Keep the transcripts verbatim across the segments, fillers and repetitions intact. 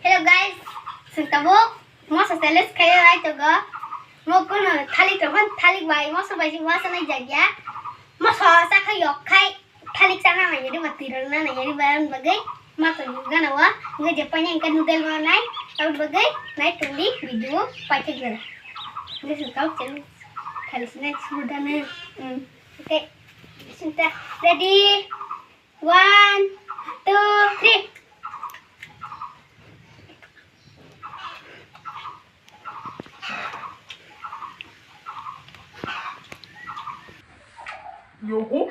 Hello guys, chwng tabuk moso challenge khaio ai togo. Mo kuno thalik tongkha, thalik bai moso bai si moso nai jagya. Moso sa khai yok khai thalik sana nai yari ba tirol na nai yari ba bagwi ma to gana wa ngai je panya ka noodle ma nai tabuk bagwi nai tongdi video paithak jora. Ngai chwng tabuk challenge khali sinai sudana. Okay, sinta ready. One, two, three. Yogo.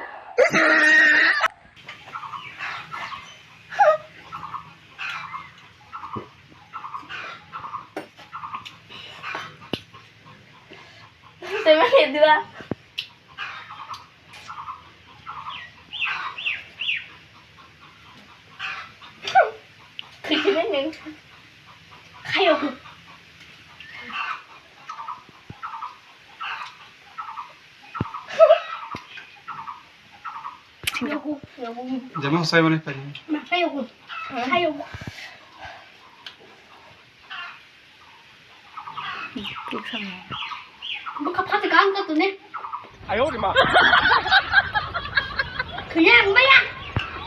Te me dua. Khwtwmwi nwng khayo. Jama sai mane pani. Ma khayo. Khayo. Buka pati kan ka tune. Ayo de ma. Kaya ang baya.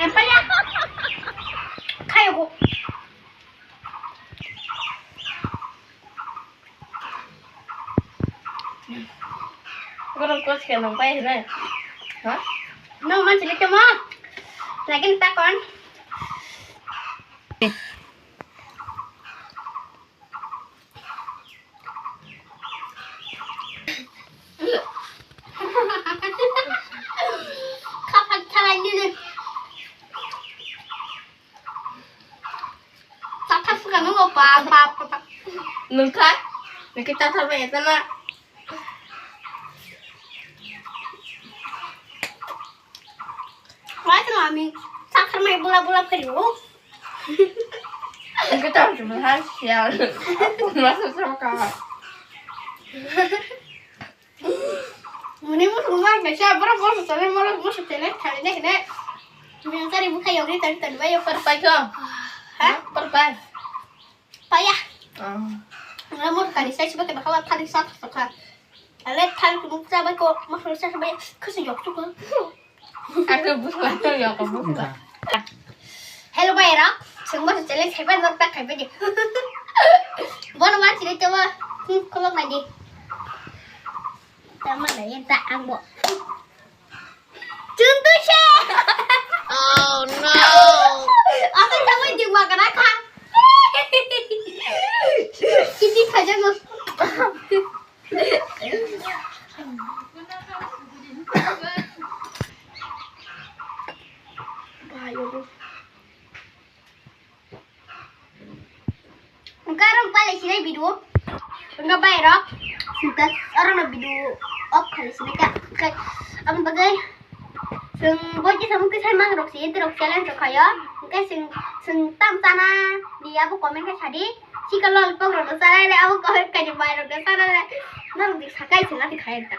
Ang baya. Kayo ko. Gorong kos ka nang pai re. Ha? Nang man chile kama. Lagi takon. Kapat kalai nini. Tathar suka nungo pa pa pa pa. Nungkha? Nungkha tathar ba etana. Why can I mean? Tathar mai bula bula kari o. Nungkha tathar ba ha sial. Masa sama ka. Muni musu ma kaisa borok musu tole, borok musu tole, thani de hene. Muni tari bukha yogri tari tari bayo. Por pai ko? Ha? Por pai. Paya. Ah. Muni musu tari sai siba kena kala thani sa sa kha. Ale thani kumu sa bai ko musu sa sa bai kusu yok tu ko. Aku busu aku yok busu. Hello bai rok, sengbo challenge khaibai norok tak khaibai di. Bono ma chini tewa, hmm, kolok nai di. Tama nai ta ang bo. Chuntu se. Oh no. Asa tama di ma kana kha. Kiti khaja mo. Hwnkhe aro pale sinai video. Hwnkhe bai rok. Sita aro no video off khali sinai ka. Hwnkhe aboni bagwi chwng boi kisa mung kisa mang rok si, ente rok challenge rok khayo. Hwnkhe chwng, chwng tam chana ni abo comment khe sadi. Chikon lollipop rok no chanai le, abo comment khe bai rok no chanai le. Norok di sakai chwng ati khai ta.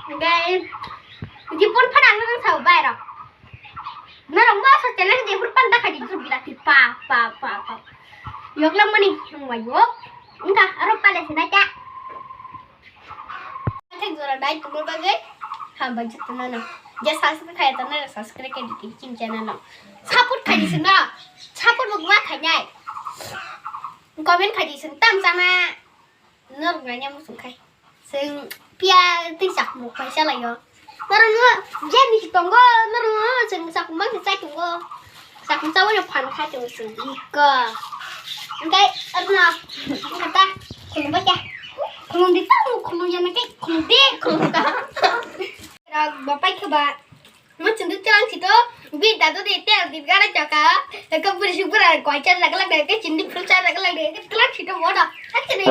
Hwnkhe jipon phana ang no sao bai rok. Norok ma sa challenge de hur panda kha di jur bilati pa pa pa pa. Yok lam mani hung wa yok. Engka aro pale sina cha. Thek jora dai tumur bagai. Ham bai jitna na. Je subscribe khai ta na subscribe ke di kin channel no. Support khai di sina. Support buk ma khai nai. Comment khai di sina tam chana. Norok nanya muchung khai. Chwng piya twi chakmung paisa laio. Norok no je ni tongo, norok no chwng chakmung mang chai tongo. Chakmung chawi no phan kha chwng chwng iko. Engkai arna kata khulum ba kya. Khulum di tang khulum ya na kai khulum di khulum ka. Rak ba pai kha ba. Mo chindi tlang sito, bi dadu de tel di gara chaka, ka buri si bura koi char lak lak de, ka chindi phul char lak lak de, ka tlang sito mo da. Achini.